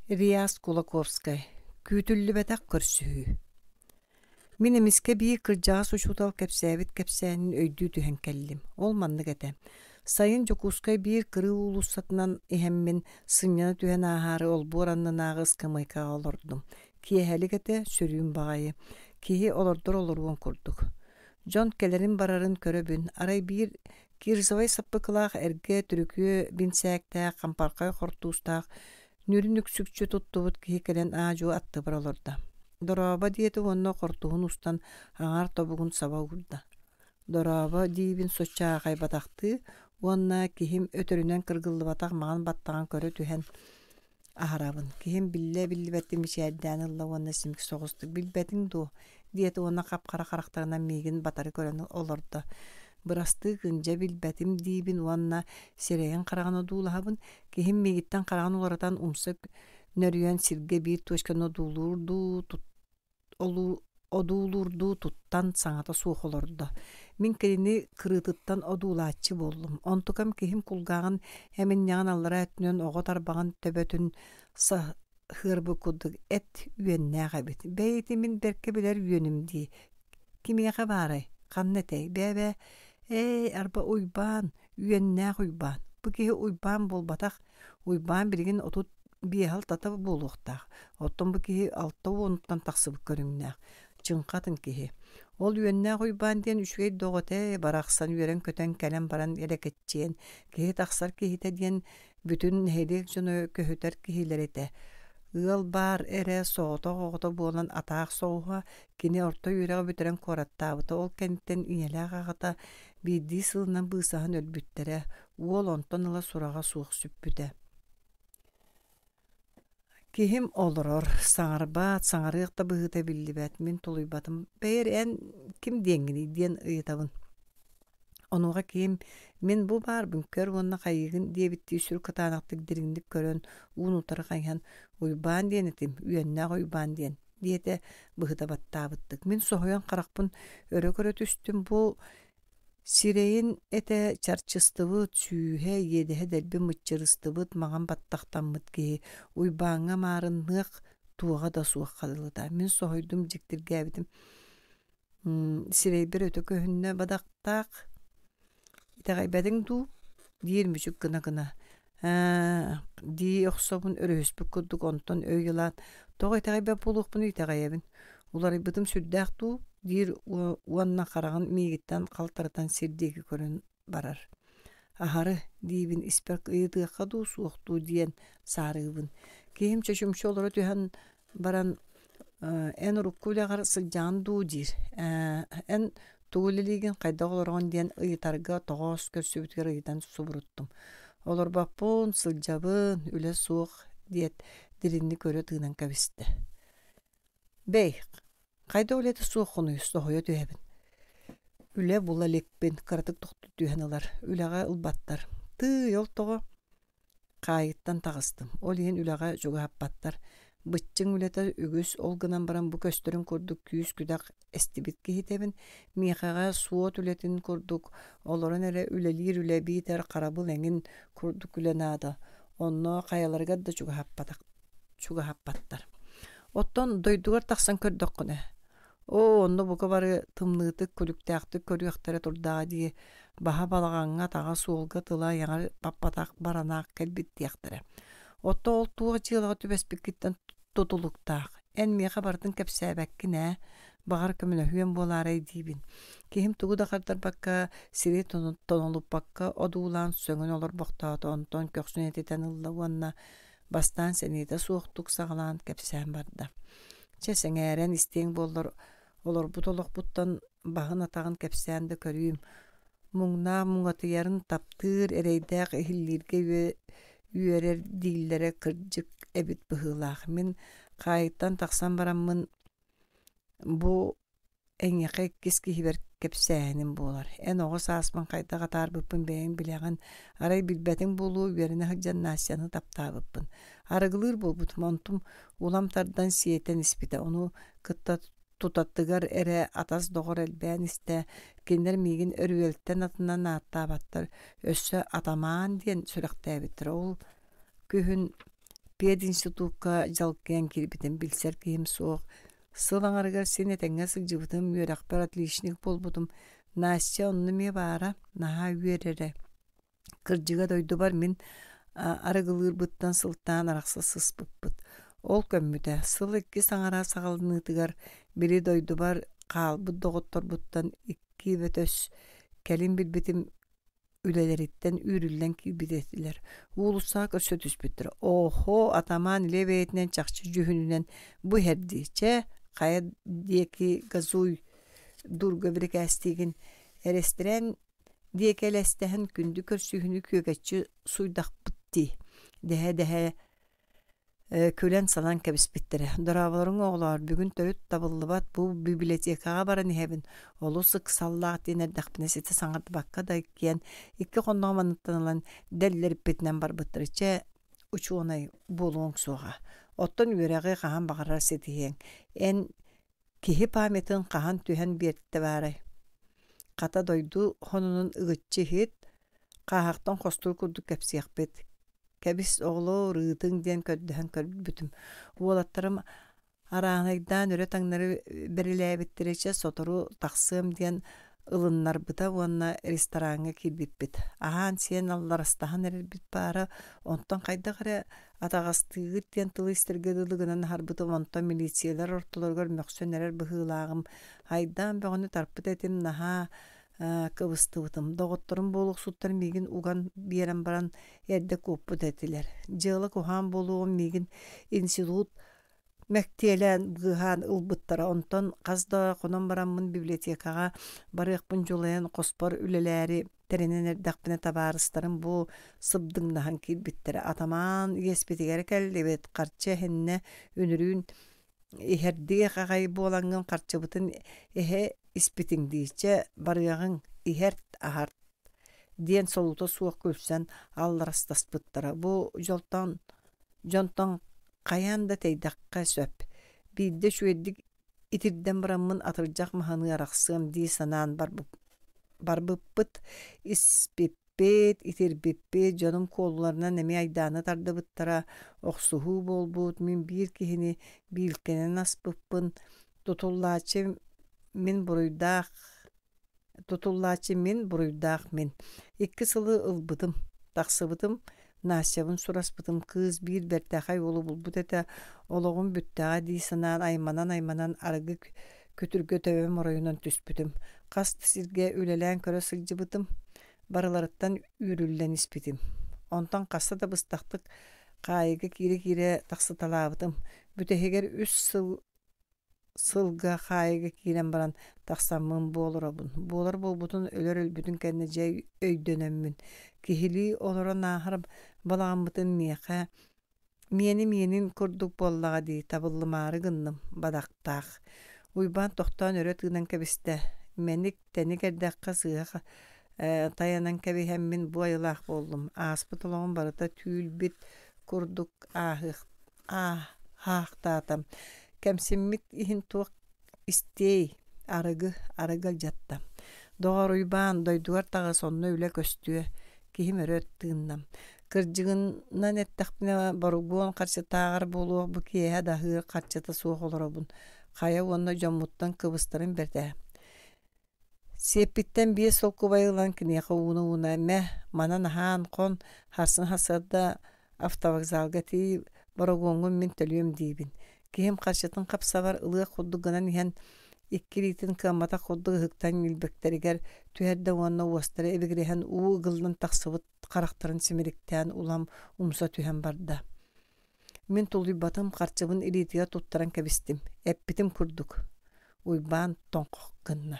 Реас Кулаковскай Күүтүллүбэтэх көрсүһүү Мин эмискэ биир кырдьаҕас учуутал кэпсээбит кэпсээнин өйдүү түһэн кэллим. Ол маннык этэ. Сайын Дьокуускай биир кырыы уулуссатынан иһэммин, сынньана түһэн ааһаары олбуор аннынааҕы ыскамыайкаҕа олордум. Киэһэлик этэ, сөрүүн баҕайы. Киһи олордор олоруон курдук. Дьон кэлэрин-барарын көрөбүн, арай биир кирзовай саппыкылаах эргэ түрүкүө бинсээктээх, хампархай хортуустаах Нүрүн үксүкчү туттубут киһи кэлэн аа-дьуо аттыбар олордо. «Дорообо» диэтэ уонна хортуһун устан аҥаар тобугун саба уурда. «Дорообо» диибин соччо аахайбатахтыы уонна киһим өтөрүнэн кыргыллыбатах маҥан баттаҕын көрө түһэн аһарабын. Киһим биллэ-биллибэттик мичээрдээн ылла уонна симик соҕустук «Билбэтиҥ дуо?» диэтэ уонна хап-хара харахтарынан миигин батары көрөн олордо. Бырастыы гын, дьэ билбэтим диибин уонна сирэйин хараҕын одуулаһабын. Киһим миигиттэн хараҕын уларытан умса нөрүйэн сиргэ биир точканы одуулуурдуу одуулуурдуу туттан саҥата суох олордо. Мин кинини кырыытыттан одуулааччы буоллум. Онтукам киһим кулгааҕын эминньэҕин аллараа өттүнэн оҕо тарбаҕын төбөтүн саһыарбыт курдук эт үөннээх эбит. Бэйэтин мин бэркэ билэр үөнүм дии. Кимиэхэ баарай? Ханна этэй? Бээ-бээ, ээ, арба Уйбаан, үөннээх Уйбаан. Бу киһи Уйбаан буолбатах. Уйбаан билигин 35-алтата буолуохтаах. Оттон бу киһи 60-уттан тахсыбыт көрүҥнээх. Чыҥха атын киһи. Ол үөннээх Уйбаан диэн үчүгэй доҕо этэ, барахсан үөрэн-көтөн кэлэн баран элэкэччиэн, киһи тахсар киһитэ диэн бүтүн нэһилиэк дьоно көһүтэр киһилэрэ этэ. Ыал баар эрэ соҕотох оҕото буолан атаах соҕуһа, кини орто үөрэҕи бүтэрэн куораттаабыта. Ол кэнниттэн ийэлээх аҕата биирдии сылынан быысаһан өлбүттэрэ. Уол онтон ыла сураҕа суох сүппүтэ. Киһим олорор, саҥарбат, саҥарыах да быһыыта биллибэт, мин тулуйбатым. Бэйэр эн ким диэҥҥиний диэн ыйытабын. Онуоха киһим мин бу баарбын көр уонна хайыыгын диэбиттии сүр кытаанахтык дириҥник көрөн уун-утары хайыһан Уйбаан диэн этим, үөннээх Уйбаан диэн, диэтэ быһыта баттаабыттык. Мин соһуйан харахпын өрө көрө түстүм, бу Сирэйин этэ чарчыстыбыт, сүүһэ, иэдэһэ дэлби мыччырыстыбыт маҥан баттахтаммыт киһи Уйбааҥҥа маарынныах туоҕа да суох хадылыта. Мин соһуйдум, дьиктиргээбитим. Сирэйбэр өтө көһүннэ бадахтаах. Итэҕэйбэтиҥ дуу? диир мүчүк гына-гына. Ээ, дии охсобун өрүһүспүт курдук онтон өй ылаат, тоҕо итэҕэйбэт буолуохпунуй итэҕэйэбин. Уларыйбытым сүрдээх дуу? диир уонна хараҕын миигиттэн халтарытан сир диэки көрөн барар. Аһары, диибин испэр ыйытыахха дуу, суох дуу диэн саарыыбын. Киһим чочумча олоро түһэн баран эн урукку үлэҕэр сылдьаҕын дуу диир. Эн тугу үлэлиигин, хайдах олороҕун диэн ыйытарга тоҕоос көрсүбүтүгэр ыйытан субуруттум. Олорбоппун, сылдьабын, үлэ суох диэт дириҥник өрө тыынан кэбистэ. Бэй, хайдах үлэтэ суоххунуй, соһуйа түһэбин. Үлэ була иликпин, кыратык тохтуу түһэн ылар. Үлэҕэ ылбаттар. Тыый, ол тоҕо? Хаайыттан таҕыстым, ол иһин үлэҕэ чугаһаппаттар. Быччыҥ үлэтэ үгүс, ол гынан баран бу көстөрүн курдук күүс-күдэх эстибит киһитэбин. Миэхэҕэ суот үлэтин курдук олорон эрэ үлэлиир үлэ биитэр харабыл эҥин курдук үлэ наада. Онно хайаларыгар да чугаһаппатах чугаһаппаттар. Оттон дойдугар тахсан көрдөххүнэ, Оо, онно бука бары тымныытык, күлүктээхтик көрүөхтэрэ турдаҕа дии, баһа балаҕаҥҥа, атаҕа суолга тыла айаҕар баппатах баранаах кэлбит диэхтэрэ. Оттон ол туох дьыалаҕа түбэспиккиттэн тутулуктаах. Эн миэхэ барытын кэпсээбэккин ээ, баҕар көмөлөһүөм буолаарай диибин. Киһим тугу да хардарбакка, сири тонолуппакка одуулаан сөҥөн олорбохтоото, онтон көхсүн этитэн ылла уонна бастаан сэниэтэ суохтук саҕалаан кэпсээн барда. Чэ, сэҥээрэн истиэҥ буоллар, олорбут олохпуттан баһын-атаҕын кэпсээн да көрүүм. Муҥнаах муҥатыйарын таптыыр, эрэйдээх иһиллииргэ үөрэр дииллэрэ кырдьык эбит быһыылаах. Мин хаайыттан тахсан бараммын бу Эйиэхэ иккис киһибэр кэпсээһиним буолар. Эн оҕо сааспын хайдах атаарбыппын бэйэҥ билэҕин, арай билбэтиҥ буолуо үөрэнэ сылдьан Настяны таптаабыппын. Арыгылыыр буолбутум, онтум улам тардан сиэтэн испитэ, ону кытта тутатыгар эрэ атас-доҕор элбээн истэ, кинилэр миигин өрүөлтэн атынан ааттаабаттар, өссө атамаан диэн сүрэхтээбиттэрэ. Ол күһүн. Пединститукка дьалкыйан киирбитим, билсэр киһим суох. Сыл аҥарыгар син этэҥҥэ сылдьыбытым, үөрэхпэр отличник буолбутум. Настя онно эмиэ баара, наһаа үөрэрэ. Кырдьыга дойдубар мин арыгылыырбыттан сылтаан арахса сыспыппыт. Ол көммүтэ. Сыл иккис аҥара саҕаланыытыгар били дойдубар хаалбыт доҕотторбуттан икки бөтөс кэлин билбитим үлэлэриттэн үүрүллэн киирбит этилэр. Уулуссаҕа көрсө түспүттэр. Оһо, атамаан илэ бэйэтинэн чахчы дьүһүнүнэн бу иһэр дии. Чэ, хайа диэки газуй дурга бирикээстиигин. Эрэстэрээн диэки элэстэһэн күндү көрсүһүүнү күөгэччи суйдахпыт дии дэһэ-дэһэ күлэн-салан кэбиспиттэрэ. Дорооболоруҥ оҕолоор, бүгүн төрүт табыллыбат бу библиотекаҕа баран иһэбин, олус ыксаллаах диэн эрдэхпинэ ситэ саҥардыбакка да иккиэн икки хонноҕум анныттан ылан дэллэриппитинэн барбыттара. Чэ, учуонай буолуоҥ суоҕа. Оттон үөрэҕи хаһан баҕарар ситиһиэҥ. Эн киһи памятын хаһан түһэн биэртэ баарай? Хата дойду хонунун ыгыччы иһит, хааһахтан хостуур курдук кэпсиэхпит. Кэбис, оҕолоор, ыытыҥ диэн көрдөһөн көрбүтүм. Уолаттарым арааһынайдаан өрө-таҥнары бэрилээбиттэрэ чэ сотору тахсыам диэн ылыннарбыта уонна рестораҥҥа киирбиппит. Аһаан-сиэн алларастаһан эрэрбит баара, онтон хайдах эрэ атаҕастыыгыт диэн тылы истэргэ дылы гынан аһарбытым, онтон милициялар ортолоругар мөхсөн эрэр быһыылааҕым. Айдаан бөҕөнү тарпыт этим, наһаа кыбыстыбытым. Доҕотторум буолуохсуттар миигин уган биэрэн баран эрдэ куоппут этилэр. Дьыала куһаҕан буолуоҕун миигин институт мэктиэлээн быыһаан ылбыттара. Онтон хас да хонон бараммын библиотекаҕа барыахпын дьулайан хоспор үлэлээри тэринэн эрдэхпинэ табаарыстарым бу сыбдыҥнаһан киирбиттэрэ. Атамаан иэспитигэр кэллибит, харчы эһиннэ, үнүрүүн иһэрдиэх аҕай буолаҥҥын харчыбытын эһэ испитиҥ дии, чэ барыаҕыҥ, иһэрт, аһарт диэн солуута суох күлсэн алларастаспыттара. Бу дьолтон дьонтон хайаан да тэйдэххэ сөп. Биирдэ үчүгэйдик итирдэн бараммын атырдьах маһыныы арахсыам дии санаан барбыппыт, испиппит, итирбиппит, дьонум куолуларынан эмиэ айдааны тардыбыттара, охсуһуу буолбут, мин биир киһини биилкэнэн аспыппын, тутуллааччы мин буруйдаах Тутуллааччы мин, буруйдаах мин. Икки сылы ылбытым, тахсыбытым, Настябын сураспытым, кыыс биир бэртээхэй уолу булбут этэ, олоҕум бүттэҕэ дии санаан айманан-айманан арыгы күтүргэ төбөм оройунан түспүтүм. Хас да сиргэ үлэлээн көрө сылдьыбытым, барыларыттан үүрүллэн испитим. Онтон хаста да быстахтык хаайыыга киирэ-киирэ тахсыталаабытым. Бүтэһигэр үс сыл сылга хаайыыга киирэн баран тахсаммын бу олоробун. Буолар буолбутун өлөр өлбүтүн кэннэ дьэ өйдөнөммүн, киһилии олорон ааһар балаҕаммытын миэхэ миэнэ миэнин курдук буоллаҕа дии табыллымаары гынным бадахтаах. Уйбаан тохтоон өрө тыынан кэбистэ. Мэник тэник эрдэххэ сыыһа тайанан кэбиһэммин бу айылаах буоллум. Ааспыт олоҕум барыта түүл-бит курдук ааһыах ааһаахтаата. Кэмсиммит иһин туох истиэй, арыгы, арыгы алдьатта. Доҕор Уйбаан, дойдугар таҕыс, онно үлэ көстүө. Киһим өрө тыынна. Кырдьыгынан эттэхпинэ, боругуон харчытааҕар буолуох бу киэһэ да аһыыр харчыта суох олоробун. Хайа уонна дьоммуттан кыбыстарым бэрт ээ. Сиэппиттэн биэс солкуобайы ылан киниэхэ ууна-ууна «Мэ, манан аһаан хон, харсын сарсыарда автовокзалга тиий, борогуоҥҥун мин төлүөм» диибин. Киһим харчытын хапсабар ылыах курдук гынан иһэн, икки илиитин кыамматах курдук ыһыктан ньилбэктэригэр түһэрдэ уонна уостара ибигирэһэн уу ыгыллан тахсыбыт харахтарын симириктээн улам умса түһэн барда. Мин тулуйбатым, харчыбын илиитигэр туттаран кэбистим, эппитим курдук, Уйбаан тоҥхох гынна.